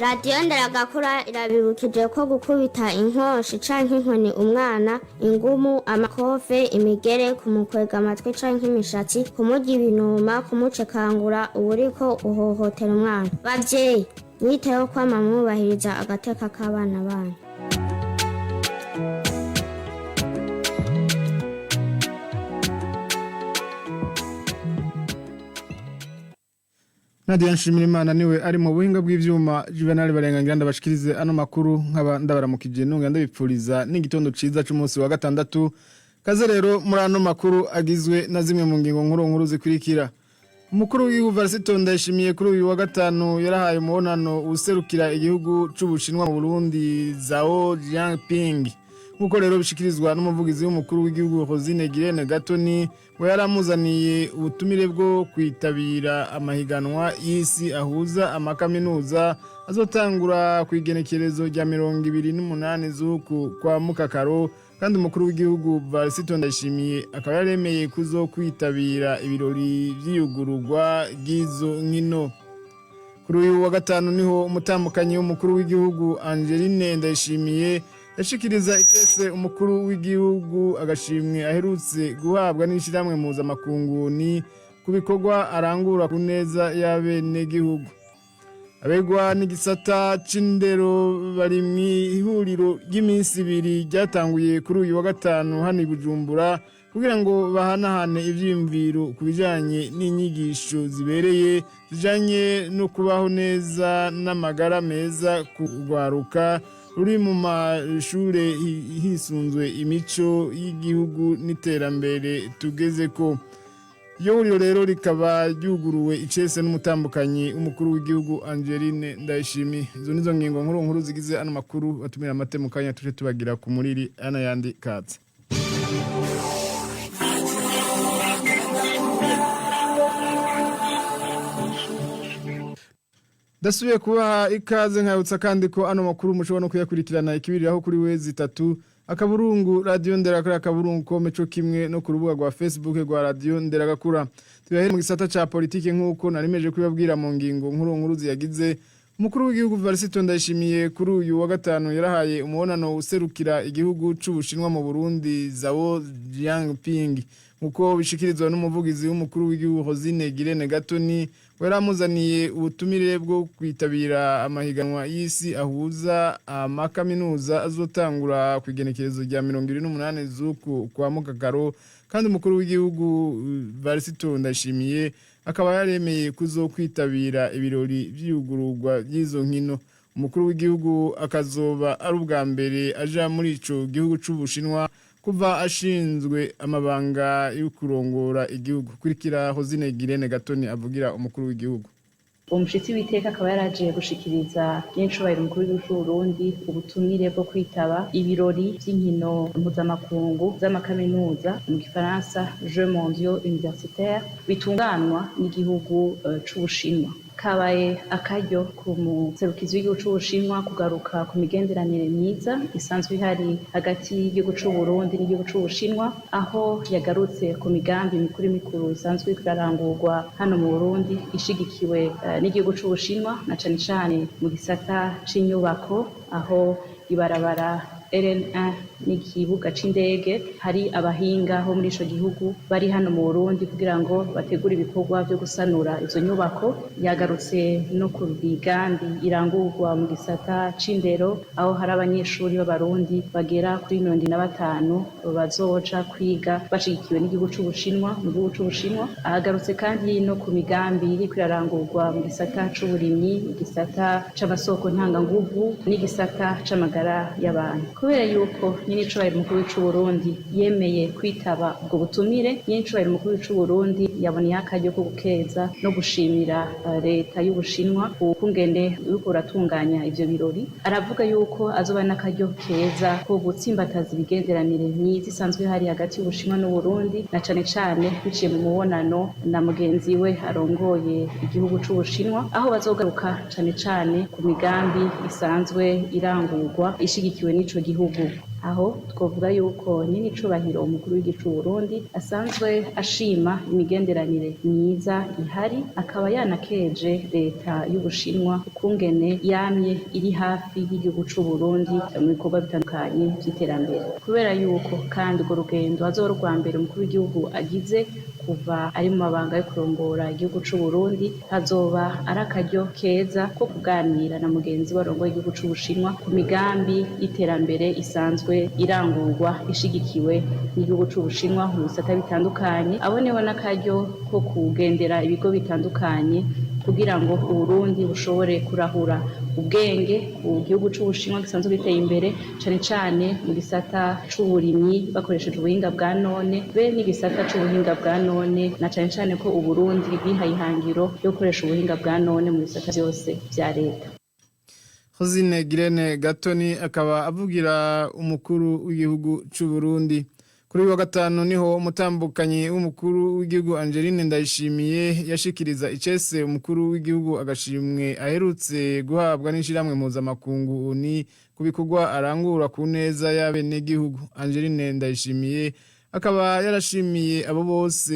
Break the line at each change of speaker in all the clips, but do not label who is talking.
Radiyo Nderagakura irabibukije ko gukubita inkoshi canke inkoni umwana, ingumu, amakofe, imigere, kumukwega amatwi canke imishatsi, kumurya ibinuma, kumucekangura, uba uriko uhohotera umwana. Bavyeyi, mwiteho kwama mwubahiriza agateka k'abana banyu.
Nadia Nshimirimana niwe ari mu buhinga bw'ivyuma. Juvenal Barengangira ndabashikirize ano makuru, nkaba ndabaramukije nunga ndabipfuriza n'igitondo ciza c'umunsi wa gatandatu. Kaze rero muri ano makuru agizwe na zimwe mu ngingo nkuru nkuru zikurikira. Umukuru w'igihugu Varisito Ndayishimiye kuri uyu wa gatanu yarahaye umubonano userukira igihugu c'Ubushinwa mu Burundi, Zhao Jinping. Nkuko rero bishikirizwa n'umuvugizi w'umukuru w'igihugu Rosine Girene Gatoni, ngo yaramuzaniye ubutumire bwo kwitabira amahiganwa y'isi ahuza amakaminuza azotangura ku igenekerezo rya 28 z'uku kwa mukakaro, kandi umukuru w'igihugu Varisito Ndayishimiye akaba yaremeye kuzo kwitabira ibirori vy'iyugururwa ry'izo nkino. Kuri uyu wa gatanu niho umutambukanyi w'umukuru w'igihugu Angeline Ndayishimiye yashikiriza ikese umukuru w'igihugu agashimwe aherutse guhabwa n'ishyirahamwe mpuzamakungu ni ku bikorwa arangura ku neza y'abenegihugu. Abegwa n'igisata c'indero bari mw'ihuriro ry'iminsi ibiri ryatanguye kuri uyu wa gatanu hano i Bujumbura kugira ngo bahanahane ivyiyumviro ku bijanye n'inyigisho zibereye zijanye no kubaho neza n'amagara meza ku rwaruka ruri mu mashure hisunzwe imico y'igihugu n'iterambere tugezeko. Iyo huriro rero rikaba ryuguruwe icese n'umutambukanyi w'umukuru w'igihugu Angeline Ndayishimiye. Izo nizo ngingo nkuru nkuru zigize ano makuru. Batumira amate mu kanya tuje tubagira ku muriri ana yandi katse. Dasubiye kubaha ikaze, nkabutsa kandi ko ano makuru mushobora no kuyakurikirana ikibiriraho kuri www.radionderagakura.com, co kimwe no ku rubuga rwa Facebook rwa Radio Nderagakura. Tuyahere mu gisata ca politike. Nkuko narimeje kubabwira mu ngingo nkuru nkuru ziyagize, umukuru w'igihugu Varisito Ndayishimiye kuri uyu wa gatanu yarahaye umubonano userukira igihugu c'Ubushinwa mu Burundi, Zhao Jinping. Nkuko bishikirizwa n'umuvugizi w'umukuru w'igihugu Rosine Girene Gatoni, yaramuzaniye ubutumire bwo kwitabira amahiganwa y'isi ahuza amakaminuza azotangura ku igenekerezo rya 28 z'uku kwa mukakaro, kandi umukuru w'igihugu Varisito Ndayishimiye akaba yaremeye kuzo kwitabira ibirori vy'iyugururwa ry'izo nkino. Umukuru w'igihugu akazoba ari ubwa mbere aja muri ico gihugu c'Ubushinwa kuva ashinzwe amabanga yo kurongora igihugu. Kurikira Hozine Girene Gatoni avugira umukuru w'igihugu.
Uwo mushitsi w'iteka akaba yaraje gushikiriza nyencubahiro umukuru w'igihugu c'Uburundi ubutumire bwo kwitaba ibirori vy'inkino mpuzamakungu z'amakaminuza, mu gifaransa Jeux Mondiaux Universitaires, bitunganwa n'igihugu c'Ubushinwa. Kabaye akaryo ku muserukizi w'igihugu c'Ubushinwa kugaruka ku migenderanire myiza isanzwe ihari hagati y'igihugu c'Uburundi n'igihugu c'Ubushinwa, aho yagarutse ku migambi mikuru mikuru isanzwe iriko irarangurwa hano mu Burundi ishigikiwe n'igihugu c'Ubushinwa, na cane cane mu gisata c'inyubako, aho ibarabara RN1 n'ikibuga c'indege hari abahinga bo muri ico gihugu bari hano mu Burundi kugira ngo bategure ibikorwa vyo gusanura izo nyubako. Yagarutse no ku migambi irangurwa mu gisata c'indero, aho hari abanyeshuri b'Abarundi bagera kuri 75 bazoja kwiga bashigikiwe n'igihugu c'Ubushinwa mu gihugu c'Ubushinwa. Ahagarutse kandi no ku migambi iriko irarangurwa mu gisata c'uburimyi, igisata c'amasoko ntanganguvu n'igisata c'amagara y'abantu. Kubera yuko nyenicubahiro umukuru w'icu Burundi yemeye kwitaba ubwo butumire, nyenicubahiro umukuru w'icu Burundi yaboneyeho akaryo ko gukeza no gushimira leta y'Ubushinwa ukungene uriko uratunganya ivyo birori. Aravuga yuko azoba n'akaryo keza ko gutsimbataza imigenderanire myiza isanzwe ihari hagati y'Ubushinwa n'Uburundi, na cane cane biciye mu mubonano na mugenzi we arongoye igihugu c'Ubushinwa, aho bazogaruka cane cane ku migambi isanzwe irangurwa ishigikiwe n'ico gihugu. Aho twovuga yuko nyine icubahiro umukuru w'igihugu c'u Burundi asanzwe ashima imigenderanire myiza ihari, akaba yanakeje leta y'Ubushinwa ukungene yamye iri hafi y'igihugu c'u Burundi mu bikorwa bitandukanye vy'iterambere. Kubera yuko kandi urwo rugendo azoba urwa mbere umukuru w'igihugu agize kuva ari mu mabanga yo kurongora igihugu c'u Burundi, hazoba ari akaryo keza ko kuganira na mugenzi we arongoye igihugu c'Ubushinwa ku migambi y'iterambere isanzwe irangurwa ishigikiwe n'igihugu c'Ubushinwa mu bisata bitandukanye. Aboneho n'akaryo ko kugendera ibigo bitandukanye kugira ngo Uburundi bushobore kurahura ubwenge ku gihugu c'Ubushinwa gisanzwe giteye imbere cane cane mu gisata c'uburimyi bakoresheje ubuhinga bwa none, be n'igisata c'ubuhinga bwa none, na cane cane ko Uburundi bwihaye ihangiro ryo gukoresha ubuhinga bwa none mu bisata vyose vya leta.
Hozine Girene Gatoni akaba avugira umukuru w'igihugu c'u Burundi. Kuri uyu wa gatanu niho umutambukanyi w'umukuru w'igihugu Angeline Ndayishimiye yashikiriza icese umukuru w'igihugu agashimwe aherutse guhabwa n'ishiramwe mpuzamakungu ni ku bikorwa arangura ku neza y'abenegihugu. Angeline Ndayishimiye akaba yarashimiye abo bose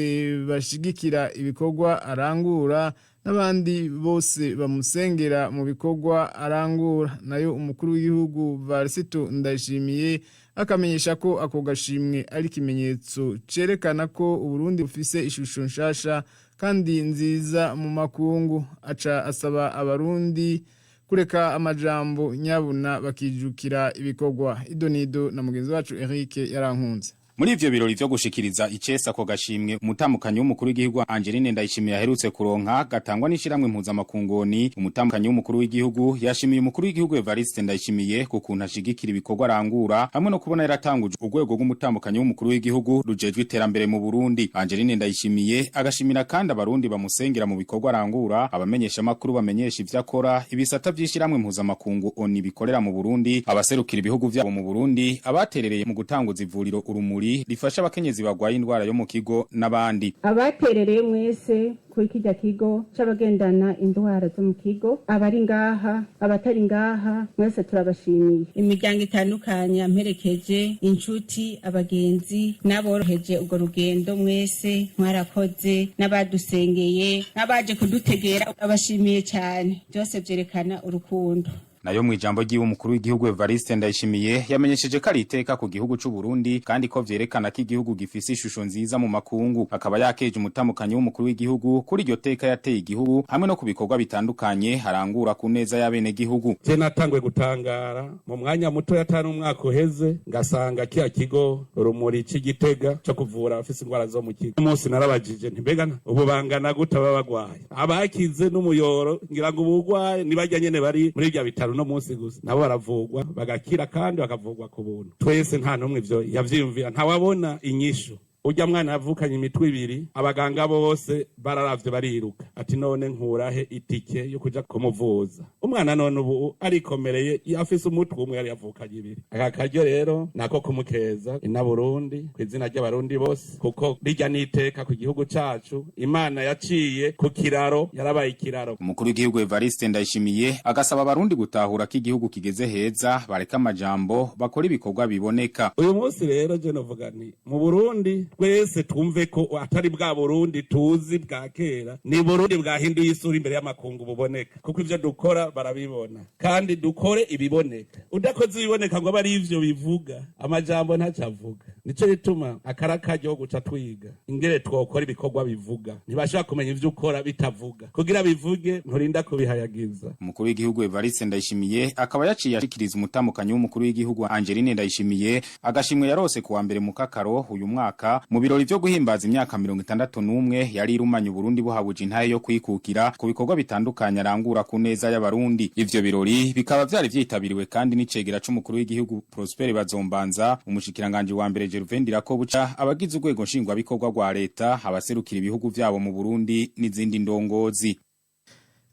bashigikira ibikorwa arangura n'abandi bose bamusengera mu bikorwa arangura. Nayo umukuru w'igihugu Varisito Ndayishimiye akamenyesha ko ako gashimwe ari ikimenyetso cerekana ko Uburundi bufise ishusho nshasha kandi nziza mu makungu. Aca asaba abarundi kureka amajambo nyabuna bakijukira ibikorwa. Idonido na mugenzi wacu Eric Yarankunze.
Muri ivyo birori vyo gushikiriza icesa ako gashimwe umutambukanyi w'umukuru w'igihugu Angeline Ndayishimiye aherutse kuronka gatangwa n'ishiramwe mpuzamakungoni, umutambukanyi w'umukuru w'igihugu yashimiye umukuru w'igihugu Evariste Ndayishimiye ku kuntu ashigikira ibikorwa arangura hamwe no kubona yaratanguje urwego rw'umutambukanyi w'umukuru w'igihugu rujejwe iterambere mu Burundi. Angeline Ndayishimiye agashimira kandi abarundi bamusengera mu bikorwa arangura, abamenyesha makuru bamenyesha ivyo akora, ibisata vy'ishiramwe mpuzamakungu ONU bikorera mu Burundi, abaserukira ibihugu vyabo mu Burundi, abaterereye mu gutanguza ivuriro Urumuri rifasha abakenyezi bagwaye indwara yo mu kigo n'abandi.
Abaterereye mwese kuri kirya kigo c'abagendana indwara zo mu kigo, abari ngaha abatari ngaha mwese turabashimiye.
Imiryango itandukanye yamperekeje, inshuti, abagenzi n'aboroheje urwo rugendo, mwese mwarakoze, n'abadusengeye n'abaje kudutegera abashimiye cyane, byose vyerekana urukundo.
Nayo mu ijambo ry'iwe umukuru w'igihugu Evariste Ndayishimiye yamenyesheje ko ari iteka ku gihugu c'u Burundi kandi ko vyerekana ko igihugu gifise ishusho nziza mu makungu. Akaba yakeje umutamukanyi w'umukuru w'igihugu kuri iryo teka yateye igihugu hamwe no ku bikorwa bitandukanye harangura ku neza y'abenegihugu.
Je natanguye gutangara mu mwanya muto yatari umwaka uheze ngasanga kiya kigo Urumuri c'Igitega co kuvura abafise ingwara zo mu kigo. Umunsi narabajije nti mbega ubu bangana gute baba bagwaye, abakize n'umuyoro ngira ngo ubugwaye nibajya nyene bari muri bya bitaro no munsi gusa, nabo baravugwa bagakira kandi bakavugwa ku buntu. Twese nta n'umwe ivyo yavyiyumvira, ntawabona inyishu. Urya mwana yavukanye imitwe ibiri, abaganga bose bararavye bariruka, ati none nkurahe itike yo kuja kumuvuza umwana? None ubu arikomereye, afise umutwe umwe yari yavukanye ibiri. Aka karyo rero nako kumukeza ina Burundi ku izina ry'abarundi bose, kuko rirya n'iteka ku gihugu cacu. Imana yaciye ku kiraro, yarabaye ikiraro.
Umukuru w'igihugu Evariste Ndayishimiye agasaba abarundi gutahura ko igihugu kigeze heza, bareka amajambo bakora ibikorwa biboneka.
Uyu munsi rero je novuga nti mu Burundi twese twumve ko atari bwa Burundi tuzi bwa kera, ni Burundi bwahinduye isura imbere y'amakungu buboneka, kuko ivyo dukora barabibona, kandi dukore ibiboneka. Udakoze ibiboneka ngo abe ari ivyo bivuga, amajambo ntaco avuga. Nico gituma akara karyo guca twiga ingere twokora ibikorwa bivuga. Ntibashobora kumenya ivyo ukora bitavuga, kugira bivuge nturinda kubihayagiza.
Umukuru w'igihugu Evariste Ndayishimiye akaba yaciye ashikiriza umutamukanyi w'umukuru w'igihugu Angeline Ndayishimiye agashimwe yarose kuwa mbere mu Kakaro uyu mwaka mu birori vyo guhimbaza imyaka 61 yari irumanye Burundi buhabuje intahe yo kwikukira ku bikorwa bitandukanye arangura ku neza y'abarundi. Ivyo birori bikaba vyari vyitabiriwe kandi n'icegera c'umukuru w'igihugu Prosper Bazombanza, umushikiranganje wa mbere Gervais Ndirakobuca, abagize urwego nshingwabikorwa rwa leta, abaserukira ibihugu vyabo mu Burundi n'izindi ndongozi.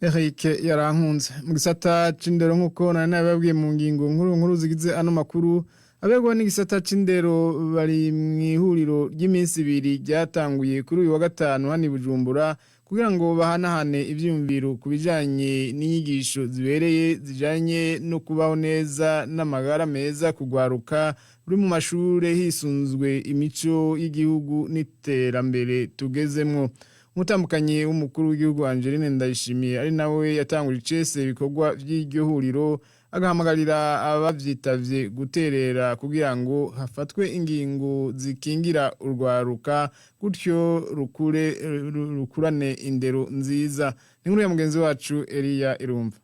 Eric Yarankunze. Mu gisata c'indero, nkuko nari nababwiye mu ngingo nkuru nkuru zigize ano makuru, abegwa n'igisata c'indero bari mu ihuriro ry'iminsi ibiri ryatanguye kuri uyu wa gatanu hano i Bujumbura kugira ngo bahanahane ivyiyumviro ku bijanye n'inyigisho zibereye zijanye no kubaho neza n'amagara meza kugwaruka. ruri mu mashure hisunzwe imico y'igihugu n'iterambere tugezemwo. Umutambukanyi w'umukuru w'igihugu Angeline Ndayishimiye ari nawe yatanguje icese ibikorwa vy'iryo huriro, agahamagarira abavyitavye guterera kugira ngo hafatwe ingingo zikingira urwaruka, gutyo rukure rukurane indero nziza. Ni inkuru ya mugenzi wacu Elia Irumva.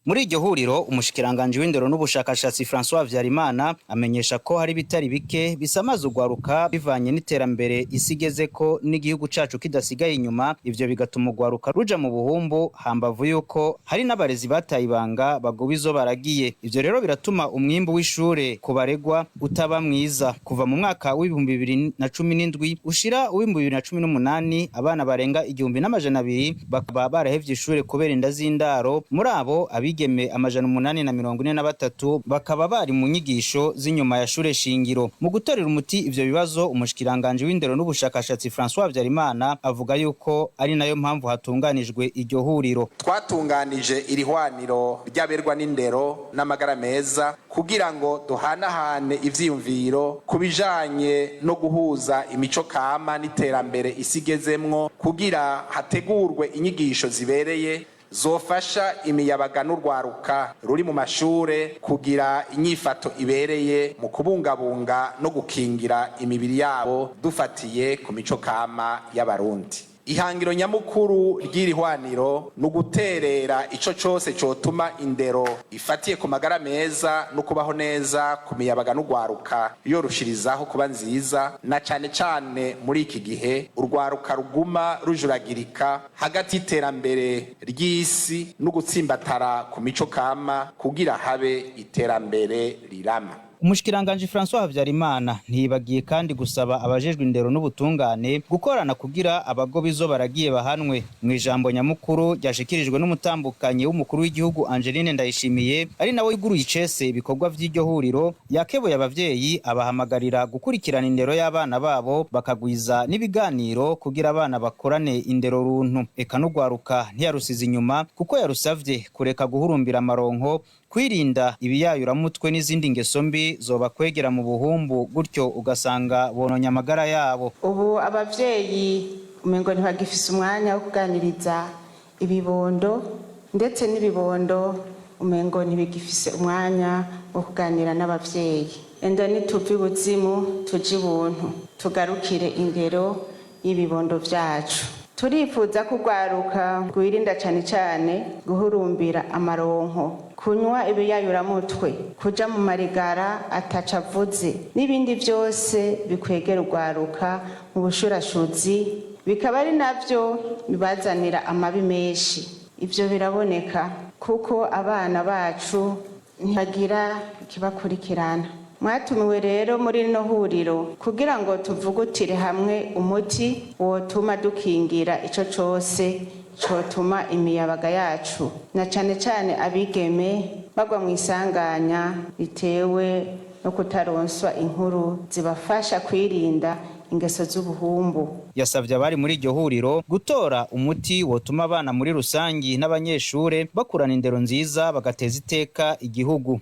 Muri iryo huriro, umushikiranganje w'indero n'ubushakashatsi François Habyarimana amenyesha ko hari bitari bike bisamaza urwaruka bivanye n'iterambere isi igezeko n'igihugu cacu kidasigaye inyuma. Ivyo bigatuma urwaruka ruja mu buhumbu, hambavu yuko hari n'abarezi bataye ibanga bagoba izo baragiye. Ivyo rero biratuma umwimbu w'ishure ku baregwa utaba mwiza. Kuva mu mwaka w'2017 ushira uw'2018, abana barenga 1200 bakaba barahevye ishure kubera inda z'indaro. Muri abo, abigeme 843 bakaba bari mu nyigisho z'inyuma ya shure shingiro. Mu gutorera umuti ivyo bibazo, umushikiranganje w'indero n'ubushakashatsi François Habyarimana avuga yuko ari nayo mpamvu hatunganijwe iryo huriro.
Twatunganije iri hwaniro ry'aberwa n'indero n'amagara meza kugira ngo duhanahane ivyiyumviro ku bijanye no guhuza imico kama n'iterambere isi igezemwo, kugira hategurwe inyigisho zibereye zofasha imiyabaga n'urwaruka ruri mu mashure kugira inyifato ibereye mu kubungabunga no gukingira imibiri yabo dufatiye ku mico kama y'Abarundi. Ihangiro nyamukuru ry'iri hwaniro ni uguterera ico cose cotuma indero ifatiye ku magara meza no kubaho neza ku miyabaga n'urwaruka yorushirizaho kuba nziza, na cane cane muri iki gihe urwaruka ruguma rujuragirika hagati y'iterambere ry'isi no gutsimbatara ku mico kama kugira habe iterambere rirama.
Umushikiranganje François Habyarimana ntiyibagiye kandi gusaba abajejwe indero n'ubutungane gukorana kugira abagoba izo baragiye bahanwe. Mu ijambo nyamukuru ryashikirijwe n'umutambukanyi w'umukuru w'igihugu Angeline Ndayishimiye, ari nawe yuguruye icese ibikorwa vy'iryo huriro, yakebuye abavyeyi, abahamagarira gukurikirana indero y'abana babo, bakagwiza n'ibiganiro kugira abana bakorane indero runtu. Eka n'urwaruka ntiyarusize inyuma, kuko yarusavye kureka guhurumbira amaronko, kwirinda ibiyayuramutwe n'izindi ngeso mbi zobakwegera mu buhumbu, gutyo ugasanga bononye amagara yabo.
Ubu abavyeyi umengo ntibagifise umwanya wo kuganiriza ibibondo, ndetse n'ibibondo umengo ntibigifise umwanya wo kuganira n'abavyeyi. Enda nituva ibuzimu tuje ibuntu, tugarukire indero y'ibibondo vyacu. Turifuza ko urwaruka rwirinda cane cane guhurumbira amaronko, kunywa ibiyayuramutwe, kuja mu marigara ataco avuze n'ibindi vyose bikwegera urwaruka mu bushurashuzi, bikaba ari navyo bibazanira amabi menshi. Ivyo biraboneka kuko abana bacu ntibagira ikibakurikirana. Mwatumiwe rero muri rino huriro kugira ngo tuvugutire hamwe umuti wotuma dukingira ico cose cotuma imiyabaga yacu na cane cane abigeme bagwa mu isanganya ritewe no kutaronswa inkuru zibafasha kwirinda ingeso z'ubuhumbu.
Yasavye abari muri iryo huriro gutora umuti wotuma abana muri rusangi n'abanyeshure bakurana indero nziza, bagateza iteka igihugu.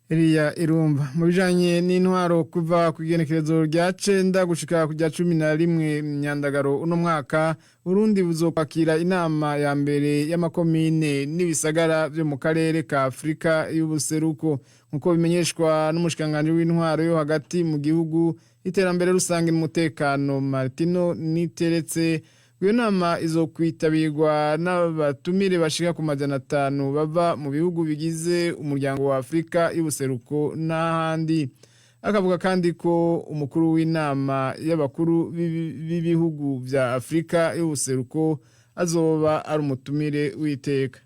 Eliya Irumva. Mu bijanye n'intwaro, kuva ku igenekerezo rya 9 gushika ku rya 11 Myandagaro uno mwaka, Burundi buzokwakira inama ya mbere y'amakomine n'ibisagara vyo mu karere ka Afrika y'ubuseruko, nkuko bimenyeshwa n'umushikanganje w'intwaro yo hagati mu gihugu, iterambere rusange n'umutekano, Martino Niteretse. Iyo nama izokwitabirwa n'abatumire bashika ku 500 bava mu bihugu bigize umuryango wa Afrika y'ubuseruko n'ahandi. Akavuga kandi ko umukuru w'inama y'abakuru b'ibihugu vya Afrika y'ubuseruko azoba ari umutumire w'iteka.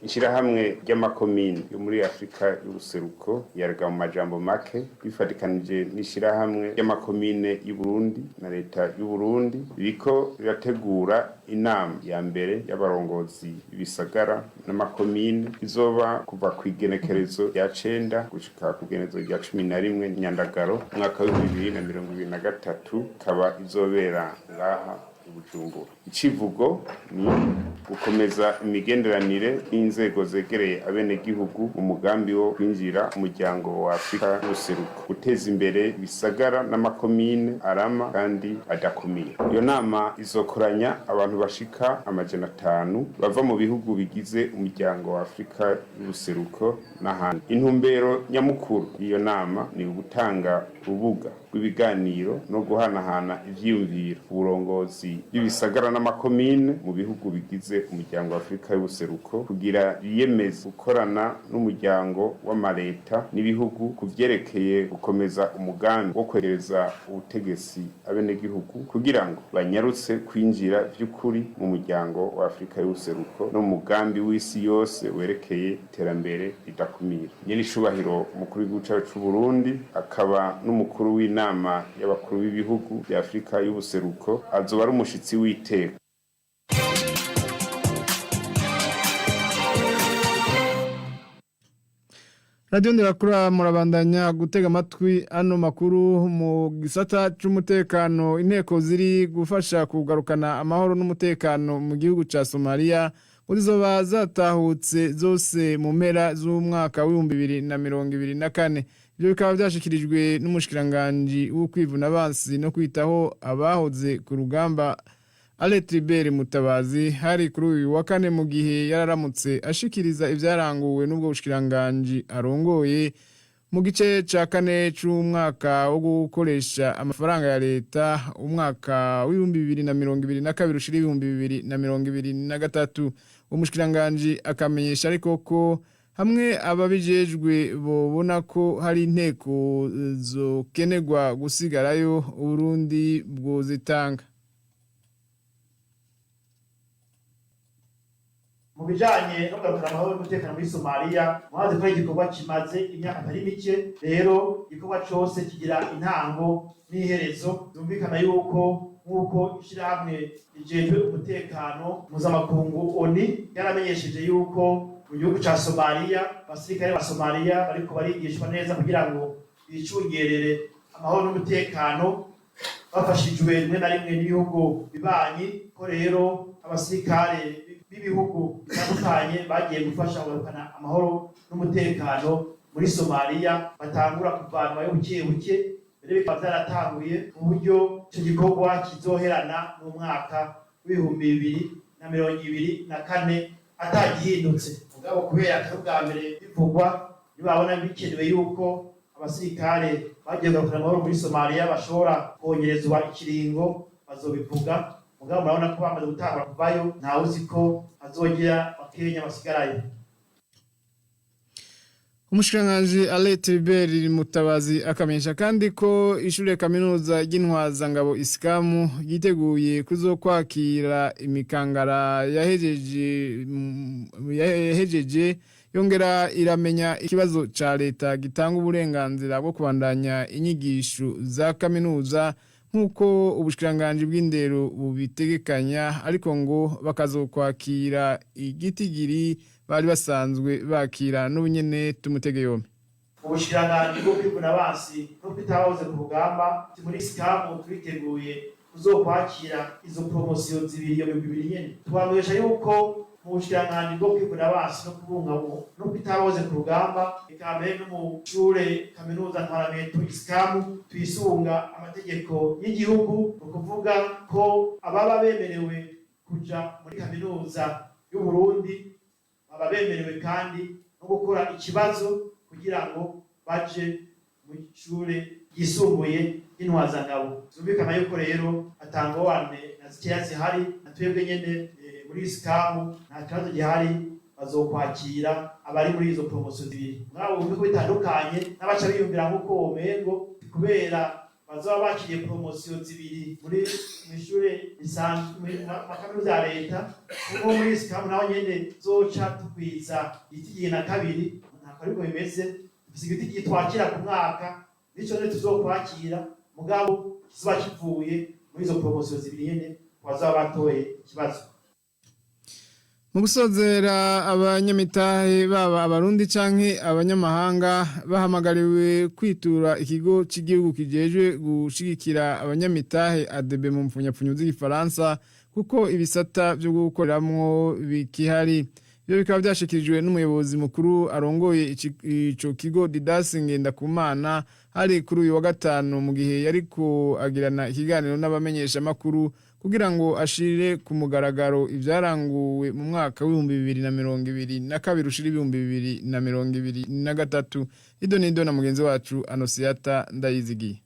Ishyirahamwe ry'amakomini yo muri Afurika y'ubuseruko yarga mu majambo make, bifatikanije n'ishyirahamwe ry'amakomine y'Uburundi na leta y'Uburundi, biriko rirategura inama ya mbere y'abarongozi b'ibisagara n'amakomine izoba kuva ku igenekerezo rya 9 gushika ku igenekerezo rya 11 Nyandagaro umwaka w'2023, ikaba izobera ngaha i Bujumbura. Icivugo ni Gukomeza imigenderanire n'inzego zegereye abenegihugu mu mugambi wo kwinjira umuryango wa Afrika y'ubuseruko, guteza imbere ibisagara n'amakomine arama kandi adakomeye. Iyo nama izokoranya abantu bashika 500 bava mu bihugu bigize umuryango wa Afrika y'ubuseruko n'ahandi. Intumbero nyamukuru y'iyo nama ni ugutanga urubuga rw'ibiganiro no guhanahana ivyiyumviro ku burongozi bw'ibisagara n'amakomine mu bihugu bigize umuryango wa Afrika y'ubuseruko, kugira biyemeze gukorana n'umuryango w'amareta n'ibihugu ku vyerekeye gukomeza umugambi wo kwegereza ubutegetsi abenegihugu kugira ngo banyarutse kwinjira vy'ukuri mu muryango wa Afrika y'ubuseruko no mu mugambi w'isi yose werekeye iterambere ridakumira. Nyen'icubahiro umukuru w'igihugu cacu c'Uburundi akaba n'umukuru w'inama y'abakuru b'ibihugu vya Afrika y'ubuseruko azoba ari umushitsi w'iteka.
Radio Ndirakura, murabandanya gutega amatwi ano makuru. Mu gisata c'umutekano, inteko ziri gufasha kugarukana amahoro n'umutekano mu gihugu ca Somalia ngo zizoba zatahutse zose mu mpera z'umwaka w'2024. Ivyo bikaba vyashikirijwe n'umushikiranganji w'ukwivuna abansi no kwitaho abahoze ku rugamba, Alain Mutabazi, hari kuri uyu wa kane mu gihe yararamutse ashikiriza ivyaranguwe n'ubwo bushikiranganji arongoye mu gice ca kane c'umwaka wo gukoresha amafaranga ya leta, umwaka w'2022 ushira 2023. Umushikiranganji akamenyesha ariko ko hamwe ababijejwe bobona ko hari inteko zokenerwa gusigarayo, Uburundi bwozitanga.
Mu bijanye no kugarukana amahoro n'umutekano muri Somaliya, mwazi ko ari igikorwa kimaze imyaka atari mike. Rero igikorwa cose kigira intango n'iherezo. Byumvikana yuko nk'uko ishirahamwe rijejwe umutekano mpuzamakungu ONU yaramenyesheje yuko mu gihugu ca Somaliya abasirikare ba Somaliya bariko barigishwa neza kugira ngo bicungerere amahoro n'umutekano bafashijwe rimwe na rimwe n'ibihugu bibanyi, ko rero abasirikare b'ibihugu bitandukanye bagiye gufasha kugarukana amahoro n'umutekano muri Somaliya batangura kuvanwayo buke buke, mbere bikaba vyaratanguye mu buryo ico gikorwa kizoherana mu mwaka w'2024 atagihindutse. Mugabo kubera atari ubwa mbere bivugwa, nibabona bikenewe yuko abasirikare bagiye kugarukana amahoro muri Somaliya bashobora kongerezwa ikiringo, bazobivuga. Mugabo murabona ko bamaze gutangura kuvayo, ntawe uzi ko hazogira bakenya basigarayo.
Umushikiranganji Alain Tribert Mutabazi akamenyesha kandi ko ishure kaminuza ry'intwazangabo Isikamu yiteguye kuzokwakira imikangara yahejeje yongera iramenya ikibazo ca leta gitanga uburenganzira bwo kubandanya inyigisho za kaminuza nk'uko ubushikiranganji bw'indero bubitegekanya, ariko ngo bakazokwakira igitigiri bari basanzwe bakira n'ubunyene. Tumutege yombi.
Ubushikiranganji bwo kwivuna abansi no kwitabahoze ku rugamba, muri Isikamu twiteguye kuzokwakira izo promosiyo zibiri, iyo migwi ibiri nyene. Tubamenyesha yuko mu bushikiranganji bwo kwivuna abansi no kubungabunga no kwitabahoze ku rugamba, eka mbere no mu shure kaminuza ntwaramiheto Isikamu, twisunga amategeko y'igihugu. Ni ukuvuga ko ababa bemerewe kuja muri kaminuza y'Uburundi baba bemerewe kandi no gukora ikibazo kugira ngo baje mu ishure ryisumbuye ry'intwazangabo. Zumvikana yuko rero atangorane na zikeya zihari, na twebwe nyene muri Isikamu nta kibazo gihari, bazokwakira abari muri izo promosiyo zibiri. Mwabo bumve ko bitandukanye n'abaca biyumvira nk'uko womengo kubera bazoba bakiriye promosiyo zibiri muri mw'ishure risanzwe muri makaminuza ya leta, kuko muri Isikamu naho nyene zoca tugwiza igitigiri na kabiri. Ntabwo ariko bimeze. Dufise igitigiri twakira ku mwaka, nico nyene tuzokwakira, mugabo kizoba kivuye muri izo promosiyo zibiri nyene ku bazoba batoye ikibazo.
Mu gusozera, abanyamitahe baba abarundi canke abanyamahanga bahamagariwe kwitura ikigo c'igihugu kijejwe gushigikira abanyamitahe, ADB mu mpfunyapfunyo z'igifaransa, Kuko ibisata byo gukoreramwo bikihari. Ibyo bikaba byashikirijwe n'umuyobozi mukuru arongoye ico kigo, Didas Ngendakumana, hari kuri uyu wa gatanu mu gihe yariko agirana ikiganiro n'abamenyeshamakuru kugira ngo ashire ku mugaragaro ibyaranguwe mu mwaka w'2022 ushira 2023. Ido nido na mugenzi wacu Anosiyata Ndayizigiye.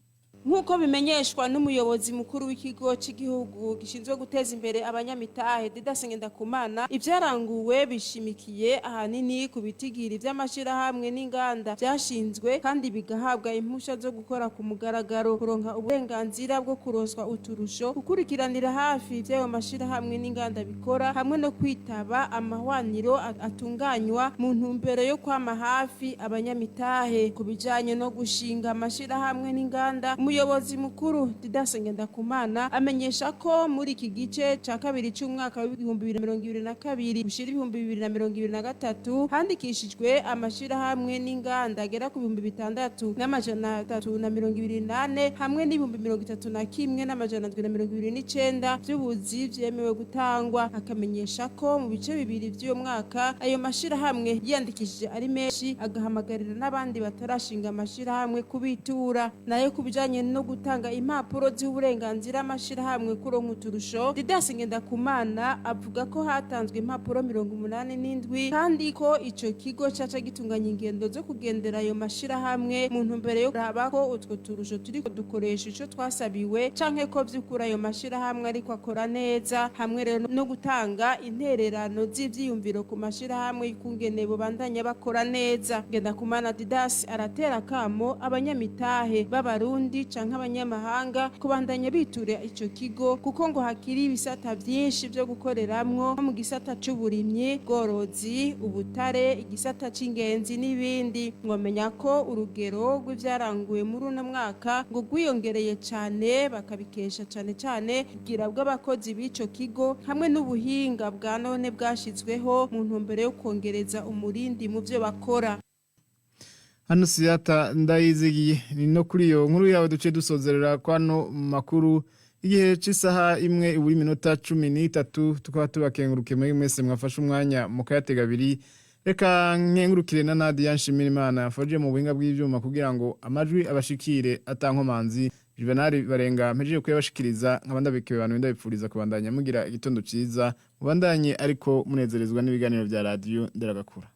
Nk'uko bimenyeshwa n'umuyobozi mukuru w'ikigo cy'igihugu gishinzwe guteza imbere abanyamitahe, Didas Ngendakumana, ibyaranguwe bishimikiye ahanini ku bitigiri by'amashyirahamwe n'inganda byashinzwe kandi bigahabwa impusha zo gukora ku mugaragaro, kuronka uburenganzira bwo kuronswa uturusho, gukurikiranira hafi iby'ayo mashyirahamwe n'inganda bikora, hamwe no kwitaba amahwaniro atunganywa mu ntumbero yo kwama hafi abanyamitahe. Ku bijanye no gushinga amashyirahamwe n'inganda, umuyobozi mukuru Didas Ngendakumana amenyesha ko muri iki gice ca kabiri c'umwaka w'2022 gushira 2023 handikishijwe amashirahamwe n'inganda agera ku 6324 hamwe n'31,729 vy'ubuzi vyemewe gutangwa. Akamenyesha ko mu bice bibiri vy'uyo mwaka ayo mashirahamwe yiyandikishije ari menshi, agahamagarira n'abandi batarashinga amashirahamwe kubitura. Nayo ku bijanye no gutanga impapuro z'uburenganzira amashirahamwe kuronka uturusho, Didas Ngendakumana avuga ko hatanzwe impapuro 87, kandi ko ico kigo caca gitunganya ingendo zo kugendera ayo mashirahamwe mu ntumbero yo kuraba ko utwo turusho turiko dukoresha ico twasabiwe, canke ko vy'ukuri ayo mashirahamwe ariko akora neza, hamwe rero no gutanga intererano z'ivyiyumviro ku mashirahamwe y'ukungene bobandanya bakora neza. Ngendakumana Didas aratera akamo abanyamitahe b'Abarundi canke abanyamahanga kubandanya bitura ico kigo, kuko ngo hakiri ibisata vyinshi vyo gukoreramwo, nko mu gisata c'uburimyi bworozi, ubutare, igisata c'ingenzi n'ibindi. Mwomenya ko urugero rw'ivyaranguwe muri uno mwaka ngo rwiyongereye cane, bakabikesha cane cane ubwira bw'abakozi b'ico kigo hamwe n'ubuhinga bwa none bwashizweho mu ntumbero yo kongereza umurindi mu vyo bakora.
Hano siyata Ndayizigiye, ni no kuri iyo nkuru yawe duce dusozerera kwano makuru. Igihe c'isaha 1 iburi minota 13, tukaba tubakenguruke muri mwese mwafashe umwanya mukayatega abiri. Reka nkengurukire na Nadia Nshimirimana yafaje mu buhinga bw'ivyuma kugira ngo amajwi abashikire atankomanzi. Juvenal Barenga mpejeje kuyabashikiriza, nkaba ndabikiwe abantu ndabipfuriza kubandanya mugira igitondo ciza, mubandanye ariko munezerezwa n'ibiganiro vya radio Nderagakura.